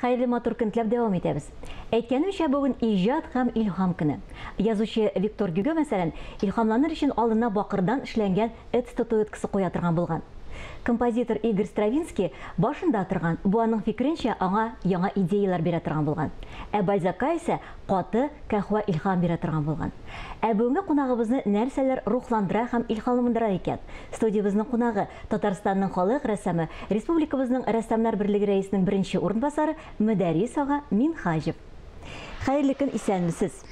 Хәерле матур көн теләп дәвам итәбез. Әйткәнемчә, бүген иҗат һәм илһам көне. Язучы Виктор Гюго, мәсәлән, илһамланыр өчен алдына бакырдан эшләнгән эт статуэткасы куя торган булган. Композитор Игорь Стравинский башында торган, бу аның фикеренчә, аңа яңа идеяләр бирә торган булган. Ә Бальзакка исә каты кәһвә илһам бирә торган булган. Ә бүгенге кунагыбызны нәрсәләр рухландыра һәм илһамландыра икән? Студиябезнең кунагы, Татарстанның халык рәссамы, республикабызның Рәссамнар берлеге рәисенең беренче урынбасары Мөдәррис ага Минһаҗев. Хәерле көн, исәнмесез!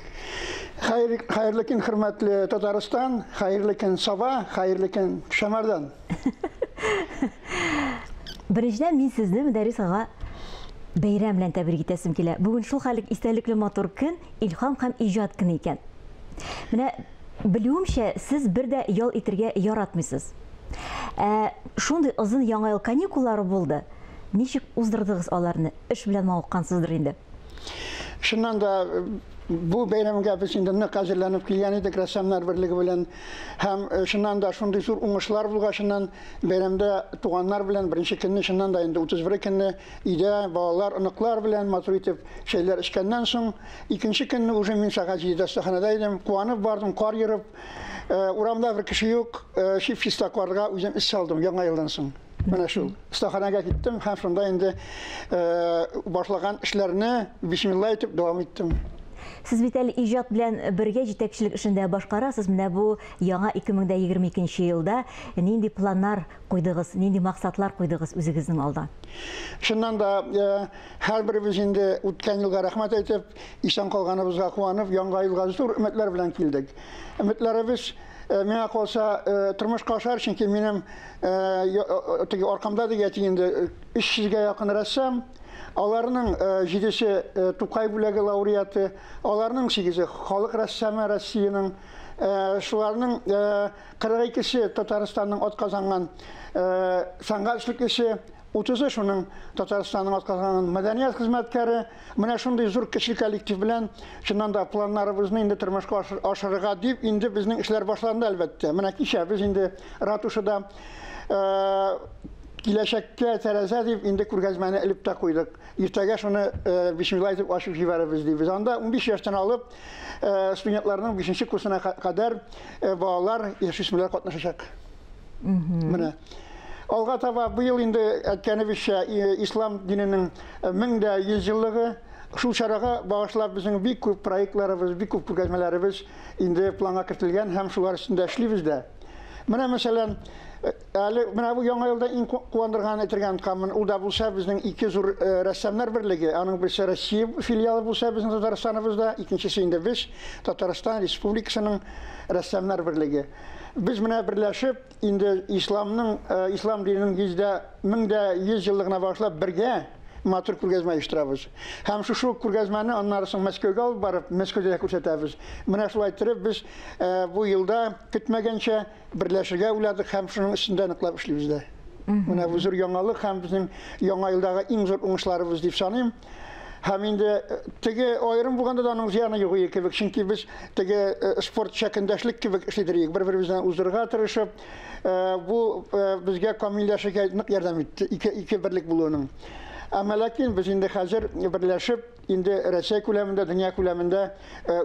Хәерле көн, хөрмәтле Татарстан, хәерле көн, Саба, хәерле көн, Шәмәрдән. Беренчедән, мин сезне, Мөдәррис ага, бәйрәм белән тәбрик итәсем килә. Бүген шул хәллек истәлекле матур көн, илһам һәм иҗат көне икән. Менә белүемчә, сез бер дә ял итергә яратмыйсыз. Ә шундый озын яңа ел каникуллары булды. Ничек уздырдыгыз аларны? Эш белән мавыккансыздыр инде. Чыннан да бу бәйрәмгә без инде нык әзерләнеп килгән идек рәссамнар берлеге белән. Һәм чыннан да шундый зур уңышлар булгачыннан бәйрәмдә туганнар белән беренче көнне чыннан да инде 31 көнне өйдә балалар, оныклар белән матур итеп чәйләр эчкәннән соң, икенче көнне уже мин сәгать 7дә остаханәдә идем. Куанып бардым, кар ерып. Урамда бер кеше юк, чип-чиста карга үзем эз салдым яңа елдан соң. Менә шул. Остаханәгә киттем һәм шунда инде башлаган эшләрне бисмилла итеп дәвам иттем. Сез бит әле иҗат белән бергә җитәкчелек эшен дә башкарасыз. Менә бу яңа 2022 елда нинди планнар куйдыгыз, нинди максатлар куйдыгыз үзегезнең алда? Чыннан да, һәрберебез инде үткән елга рәхмәт әйтеп, исән калганыбызга куанып, яңа елга зур өметләр белән килдек. Өметләребез миңа калса тормышка ашар, чөнки минем теге аркамда дип әйтик инде 300гә якын рәссам, аларның 7-се Тукай бүләге лауреаты, аларның 8-е халык рәссамы Россиянең, шуларның 42-се Татарстанның атказанган сәнгать эшлеклесе, 30-ы шуның Татарстанның атказанган мәдәният хезмәткәре. Менә шундый зур кече коллектив белән чыннан да планнарыбызны инде тормышка ашырырга дип инде безнең эшләр башланды, әлбәттә. Менә кичә без инде ратушада киләчәккә тәрәзә дип инде күргәзмәне элеп тә куйдык. Иртәгә шуны бисмилла итеп ачып җибәрербез дибез. Анда 15 яшьтән алып студентларның 5 курсына кадәр балалар, яшүсмерләр катнашачак. Менә. Алга таба быел инде әйткәнебезчә ислам диненең 1100 еллыгы, шул чарага багышлап безнең бик күп проектларыбыз, бик күп күргәзмәләребез инде планга кертелгән һәм шулар өстендә эшлибез дә. Менә мәсәлән, әле менә бу яңа елда иң куандырган әйтергә онытканмын, ул да булса безнең ике зур рәссамнар берлеге, аның берсе Россия филиалы булса безнең Татарстаныбызда, икенчесе инде без Татарстан Республикасының рәссамнар берлеге. Без менә берләшеп инде исламның, ислам диненең 1100 еллыгына багышлап бергә матур күргәзмә оештырабыз. Һәм шушы ук күргәзмәне аннары соң Мәскәүгә алып барып, Мәскәүдә дә күрсәтәбез. Менә шулай иттереп без бу елда көтмәгәнчә берләшергә уйладык һәм шуның өстендә ныклап эшлибез дә. Менә бу зур яңалык һәм безнең яңа елдагы иң зур уңышларыбыз дип саныйм. Һәм инде теге аерым булганда да аның зыяны юк иде кебек, чөнки без теге спортча көндәшлек кебек эшлидер идек, бер-беребездән уздырырга тырышып, бу безгә камилләшергә нык ярдәм итте, ике берлек булуының. Әмма ләкин без инде хәзер берләшеп, инде Рәсәй күләмендә, дөнья күләмендә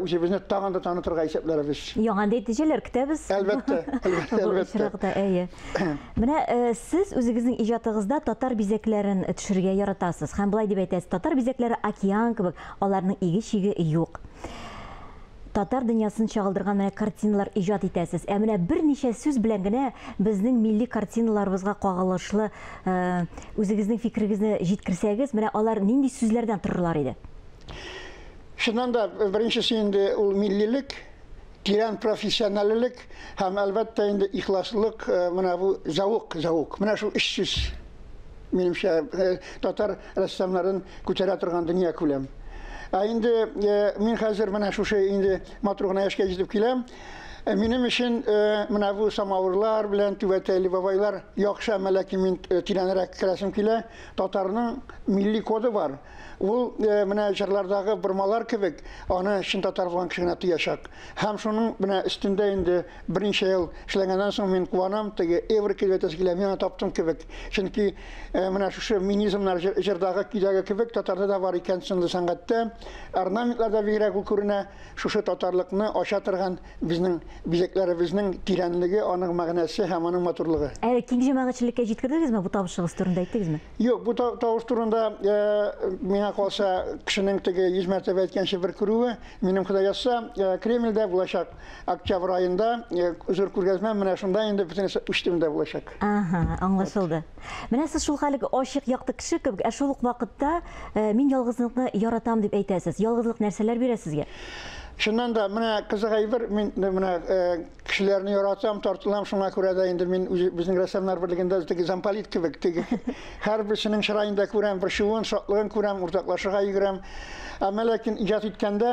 үзебезне тагын да танытырга исәпләребез. Яңа нәтиҗәләр көтәбез. Әлбәттә, әлбәттә, Бу әлбәттә. очракта, әйе. Менә сез үзегезнең иҗатыгызда татар бизәкләрен төшерергә яратасыз. Һәм болай дип әйтәсез, татар бизәкләре океан кебек, аларның иге-чиге юк. Татар дөньясын чагылдырган менә картиналар иҗат итәсез. Ә менә берничә сүз белән генә безнең милли картиналарыбызга кагылышлы үзегезнең фикерегезне җиткерсәгез, менә алар нинди сүзләрдән торырлар иде? Чыннан да, беренчесе инде ул миллилек, тирән профессиональлек һәм әлбәттә инде ихласлык, менә бу зәвык, зәвык. Менә шул өч сүз минемчә татар рәссамнарын күтәрә торган дөнья күләм. Ә инде мин хәзер менә шушы инде матур гына яшькә җитеп киләм. Минем өчен менә бу самавырлар белән түбәтәйле бабайлар яхшы, әмма ләкин мин тирәнрәк керәсем килә. Татарның милли коды бар. Ул менә җырлардагы бормалар кебек, аны чын татар булган кеше генә тоячак. Һәм шуның менә өстендә инде берничә ел эшләгәннән соң мин куанам, теге эврика дип әйтәсе килә, мин аны таптым кебек. Чөнки менә шушы минизмнар җырдагы, көйдәге кебек татарда да бар икән сынлы сәнгатьтә. Орнаментларда бигрәк ул күренә. Шушы татарлыкны ача торган безнең бизәкләребезнең тирәнлеге, аның мәгънәсе һәм аның матурлыгы. Әле киң җәмәгатьчелеккә җиткердегезме бу табышыгыз турында, әйттегезме? Юк, бу тавыш турында миңа калса, кешенең теге 100 мәртәбә әйткәнче бер күрүе, минем Ходай язса, Кремльдә булачак октябрь аенда зур күргәзмә, менә шунда инде бөтенесе уч төбендә булачак. Ага, аңлашылды. Менә сез шул хәлге ачык якты кеше кебек, ә шул ук вакытта мин ялгызлыкны яратам дип әйтәсез. Ялгызлык нәрсәләр бирә сезгә? Чыннан да, менә кызык әйбер, мин менә кешеләрне яратам, тартылам, шуңа күрә дә инде мин үзе безнең рәссамнар берлегендә теге замполит кебек, теге һәрберсенең чыраенда күрәм, борчуын, шатлыгын күрәм, уртаклашырга йөгерәм. Әмма ләкин иҗат иткәндә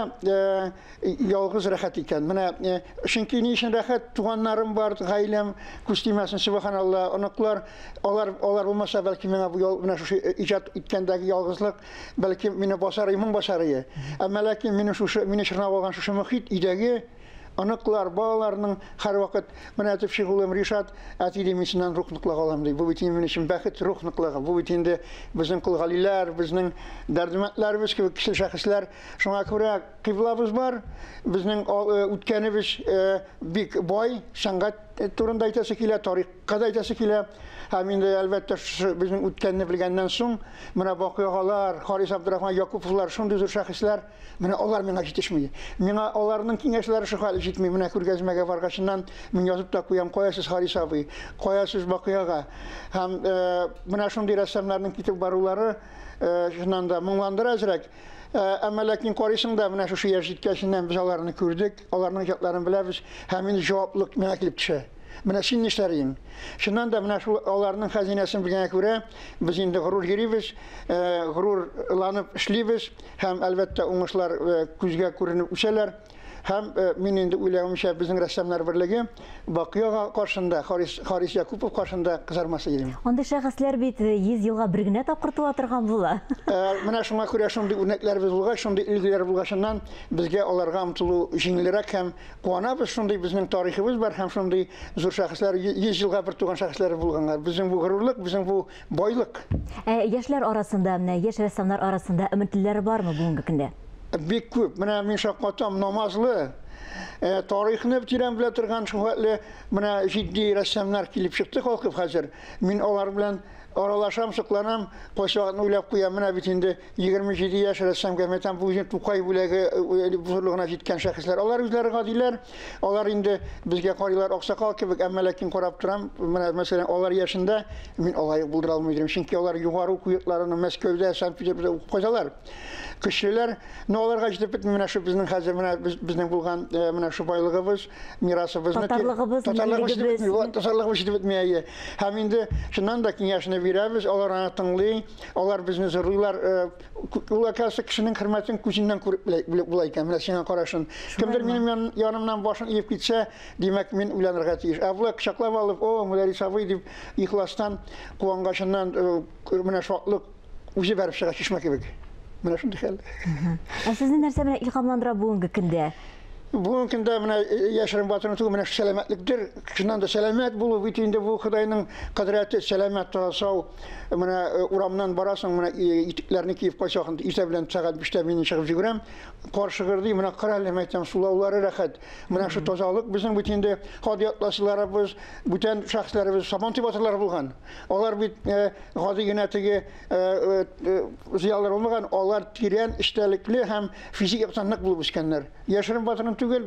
ялгыз рәхәт икән. Менә чөнки ни өчен рәхәт? Туганнарым бар, гаиләм, күз тимәсен, сөбханалла, оныклар, алар булмаса, бәлки миңа бу менә шушы иҗат иткәндәге ялгызлык бәлки мине басар, моң басар ие. Әмма ләкин мине шушы, мине чорнап алган шушы мөхит, өйдәге оныклар, балаларның һәрвакыт менә төпчек улым Ришат, әти ди, мин синнән рух ныклыгы алам ди. Бу бит инде минем өчен бәхет, рух ныклыгы. Бу бит инде безнең Кол Галиләр, безнең Дәрдемәтләребез кебек кеше шәхесләр. Шуңа күрә кыйблабыз бар. Безнең үткәнебез бик бай, сәнгать турында әйтәсе килә, тарихка да әйтәсе килә. Һәм инде, әлбәттә, шушы безнең үткәнне белгәннән соң, менә Бакый агалар, Харис Абдрахман Якуповлар, шундый зур шәхесләр, менә алар миңа җитешми. Миңа аларның киңәшләре шул хәл җитми. Менә күргәзмәгә баргачыннан мин язып та куям, кая сез Харис абый, кая сез Бакый ага. Һәм менә шундый рәссамнарның китеп барулары чыннан да моңландыра әзрәк. Әмма ләкин карыйсың да, менә шушы яшь җиткәченнән без аларны күрдек, аларның иҗатларын беләбез, һәм инде җаваплылык миңа килеп төшә. Менә син нишләр идең? Чыннан да менә шул аларның хәзинәсен белгәнгә күрә, без инде горур йөрибез, горурланып эшлибез һәм әлбәттә уңышлар күзгә күренеп үсәләр. Һәм мин инде уйлавымча, безнең рәссамнар берлеге Бакый ага каршында, Харис Якупов каршында кызармас идем. Андый шәхесләр бит 100 елга бер генә тапкыр туа торган була. Менә шуңа күрә шундый үрнәкләребез булгач, шундый өлгеләр булгачыннан безгә аларга омтылу җиңелрәк һәм куанабыз, шундый безнең тарихыбыз бар һәм шундый зур шәхесләр, 100 елга бер туган шәхесләр булганнар. Безнең бу горурлык, безнең бу байлык. Ә яшьләр арасында, менә яшь рәссамнар арасында өметлеләр бармы бүгенге көндә? Бик күп. Менә мин шаккатам, намазлы, тарихны тирән белә торган шөһрәтле менә җитди рәссамнар килеп чыкты халкып хәзер. Мин алар белән аралашам, сокланам, кайсы вакытны уйлап куям, менә бит инде 27 яшь рәссам гәмәтән бу үзен Тукай бүләге зурлыгына җиткән шәхесләр. Алар үзләре гадиләр, алар инде безгә карыйлар аксакал кебек, әмма ләкин карап торам, менә мәсәлән, алар яшендә мин алай булдыра алмый идем, чөнки алар югары уку йортларына Мәскәүдә, Санкт-Петербургта укып кайталар. Көчлеләр, но аларга җитеп бетми менә шу безнең хәзер менә безнең булган менә шу байлыгыбыз, мирасыбызны Татарлыгыбыз, татарлыгыбыз җитеп бетми, миллилегебез. татарлыгыбыз җитеп бетми, әйе. Һәм инде чыннан да киңәшне бирәбез, алар аны тыңлый, алар безне зурлыйлар. Ул оказывается кешенең хөрмәтен күзеннән күреп белеп була икән. Менә сиңа карашын. Кемдер минем янымнан башын иеп китсә, димәк, мин уйланырга тиеш. Ә болай кочаклап алып, о, Мөдәррис абый дип ихластан, куангачыннан менә шатлык үзе бәреп чыга чишмә кебек. Менә шундый хәл. Ә сезне нәрсә менә илһамландыра бүгенге көндә? Бүгенге көндә менә яшерен батырын түгел, менә сәламәтлектер. Чыннан да сәламәт булу бит инде бу Ходайның кодрәте, сәламәт тора сау. Менә урамнан барасың, менә итекләрне киеп кайчакын иртә белән сәгать 5тә мин чыгып йөгерәм. Кар шыгырдый, менә кара әле әйтәм, сулаулары рәхәт. Менә шу тазалык безнең бит инде Һади Атласыларыбыз, бүтән шәхесләребез Сабантуй батырлары булган. Алар бит гади генә теге зыялылар булмаган, алар тирән эчтәлекле һәм физик яктан нык булып үскәннәр. Яшерен батырын түгел,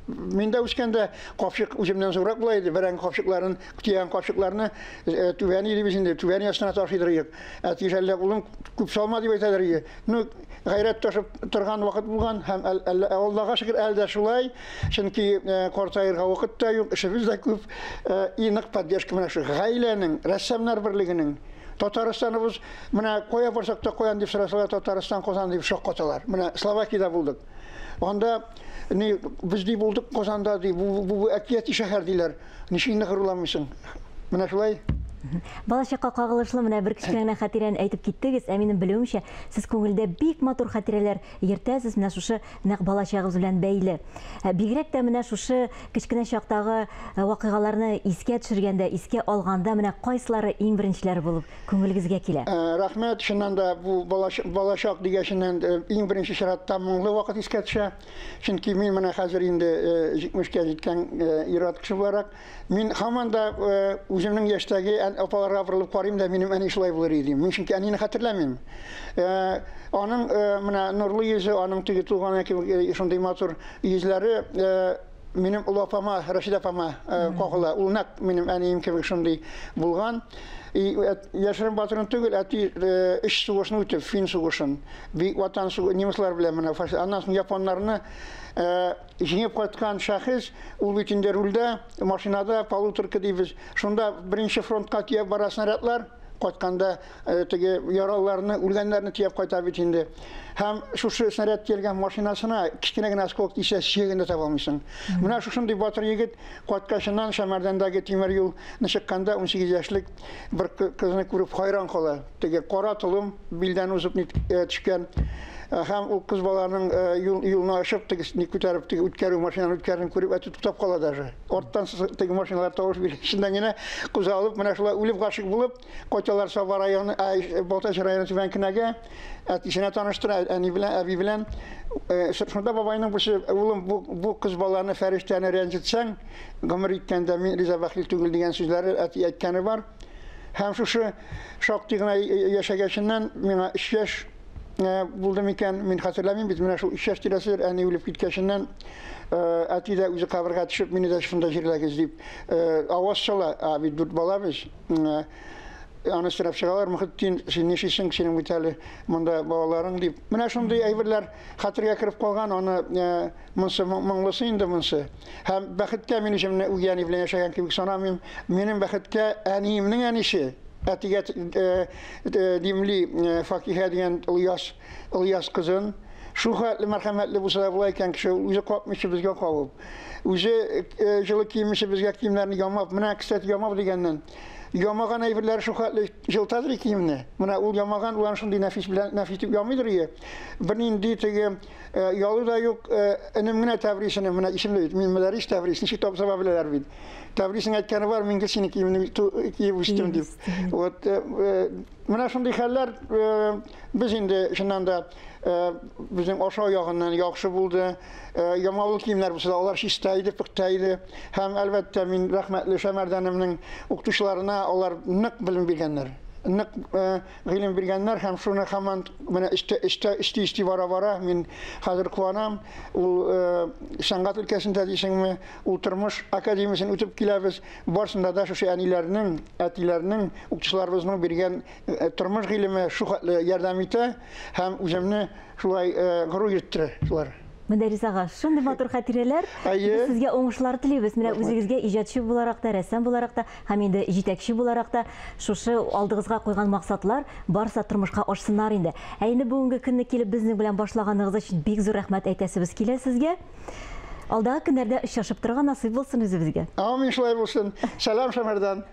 мин дә үскәндә капчык үземнән зуррак була иде, бәрәңге капчыкларын, төягән капчыкларны түбән идебез инде, түбән астына ташыйдыр идек. Әти жәлләп, улым, күп салма дип әйтәләр иде. Ну, гайрәт ташып торган вакыт булган һәм Аллага шөкер, әле дә шулай, чөнки картаерга вакыт та юк, эшебез дә күп. И нык поддержка менә шу гаиләнең, рәссамнар берлегенең, Татарстаныбыз, менә кая барсак та, каян дип сорасалар, Татарстан, Казан дип шаккаталар. Менә Словакиядә булдык. Анда ни без ди булдык Казанда ди, бу әкияти шәһәр диләр. Ничек инде горурланмыйсың? Менә шулай. Балачакка кагылышлы менә бер кечкенә генә хатирәне әйтеп киттегез. Ә минем белүемчә, сез күңелдә бик матур хатирәләр йөртәсез, менә шушы нәкъ балачагыгыз белән бәйле. Бигрәк тә менә шушы кечкенә чактагы вакыйгаларны искә төшергәндә, искә алганда, менә кайсылары иң беренчеләр булып күңелегезгә килә? Рәхмәт, чыннан да бу балачак дигәченнән иң беренче чиратта моңлы вакыт искә төшә. Чөнки мин менә хәзер инде 70-кә җиткән ир-ат кеше буларак, мин һаман да үземнең яшьтәге апаларга борылып карыйм да, минем әни шулай булыр иде. Мин чөнки әнине хәтерләмим. Аның менә нурлы йөзе, аның теге тулган кебек шундый матур йөзләре минем олы апама, Рәшидә апама кагыла. Ул нәкъ минем әнием кебек шундый булган. Яшерен батырын түгел, әти өч сугышны үтеп, фин сугышын, Бөек Ватан сугышы, немецлар белән менә фашист, аннан соң японнарны җиңеп кайткан шәхес, ул бит инде рульдә, машинада, полуторка дибез. Шунда беренче фронтка төяп бара снарядлар, кайтканда теге яралыларны, үлгәннәрне төяп кайта бит инде. Һәм шушы снаряд төялгән машинасына кечкенә генә осколок тисә, сөяген дә таба алмыйсың. Менә шушындый батыр егет кайткачыннан Шәмәрдәндәге тимер юлны чыкканда 18 яшьлек бер кызны күреп хайран кала. Теге кара толым билдән узып төшкән. Һәм ул кыз баланың юлны ачып, теге ни күтәреп, теге үткәрү машинаны үткәрүен күреп, әти туктап кала даже. Арттан теге машиналар тавыш бирә. Эченнән генә кузгалып, менә шулай үлеп гашыйк булып, кайталар Саба районы, Балтач районы Түбән Кенәгә. Әтисенә таныштыра, әни белән, әби белән. Шунда бабайның бусы, улым, бу кыз баланы фәрештәне рәнҗетсәң, гомер иткәндә мин риза бәхил түгел дигән сүзләре әти әйткәне бар. Һәм шушы шактый гына яшәгәченнән миңа 3 яшь булды микән, мин хәтерләмим бит, менә шул 3 яшь тирәседер, әни үлеп киткәченнән әти дә үзе кабергә төшеп, мине дә шунда җирләгез дип аваз сала, ә бит дүрт бала без. Аны сорап чыгалар, Мөхетдин, син нишлисең, синең бит әле монда балаларың дип. Менә шундый әйберләр хәтергә кереп калган, аны монсы моңлысы инде монсы. Һәм бәхеткә мин үземне үги әни белән яшәгән кебек санамыйм. Минем бәхеткә әниемнең әнисе, әтигә димли Факиһә дигән Ильяс, Ильяс кызын, шул хәтле мәрхәмәтле булса да була икән кеше, үзе капмыйча безгә кабып, үзе җылы киеммичә безгә киемнәрне ямап, менә, кстати, ямап дигәннән, ямаган әйберләре шул хәтле җылытадыр киемне. Менә ул ямаган, ул аны шундый нәфис белән, нәфис итеп ямыйдыр ие. Бернинди теге ялу да юк, энем генә Тәбрис энем, менә исемле бит, мин Мөдәррис Тәбрис, ничек тапса беләләр бит. Тәбрисның әйткәне бар, мин гел синең киемне киеп үстем дип. Вот менә шундый хәлләр, без инде чыннан да безнең ашау ягыннан яхшы булды. Ямаулы киемнәр булса да, алар чиста иде, пөхтә иде. Һәм әлбәттә мин рәхмәтле Шәмәрдәнемнең укытучыларына, алар нык белем биргәннәр. Нык гыйлем биргәннәр һәм шуны һаман менә өстә өстә өсти өсти бара бара мин хәзер куанам. Ул сәнгать өлкәсендә дисеңме, ул тормыш академиясен үтеп киләбез. Барсында да шушы әниләрнең, әтиләрнең, укытучыларыбызның биргән тормыш гыйлеме шул хәтле ярдәм итә һәм үземне шулай горур йөрттерә шулар. Мөдәррис ага, шундый матур хатирәләр. Без сезгә уңышлар телибез. Менә үзегезгә иҗатчы буларак та, рәссам буларак та, һәм инде җитәкче буларак та шушы алдыгызга куйган максатлар барса тормышка ашсыннар инде. Ә инде бүгенге көнне килеп безнең белән башлаганыгыз өчен бик зур рәхмәт әйтәсебез килә сезгә. Алдагы көннәрдә очрашып торырга насыйп булсын үзебезгә. Амин, шулай булсын. Сәлам Шәмәрдән.